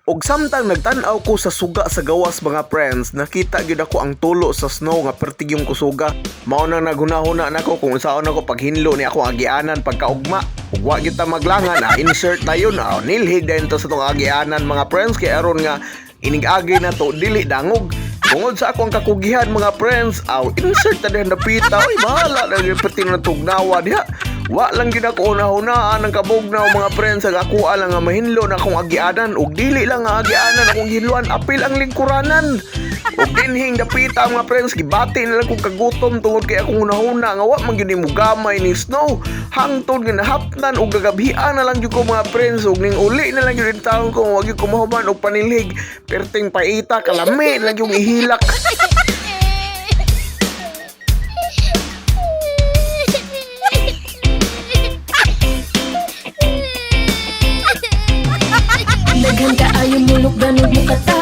Og samtang nagtan-aw ko sa suga sa gawas, mga friends, nakita gyud ako ang tulo sa snow nga pertig yung kusuga. Mao nang naghunahuna nako kung unsaon ako paghinlo ni ako agianan pagkaugma. Ug wa gyud ta maglangan, insert tayo na nilhig dayon ta sa tong agianan, mga friends, kay aron nga inig-agi na to dili dangog. Tungod sa akong kakugihan, mga friends, aw insert ta dihan dapita, oy bahala na gyud perti na tugnawa diha. Wa lang gyud ako hunahunaan ang kabugnaw, mga friends, ang ako lang nga mahinlo na akong agianan ug dili lang nga agianan akong hinluan, apil ang lingkuranan. Ug dinhing dapita, mga friends, gibati na lang kong kagutom tungod kay akong hunahuna nga wa man gyud mo gamay ni snow. Hangtod nga nahapnan ug gagabhian na lang gyud ko, mga friends, ug ning uli na lang gyud taon ko wa gyud ko mahuman og panilhig. Perting paita kalami lang yung ihilak. Daghan kaayo mulok ganog mo katawa.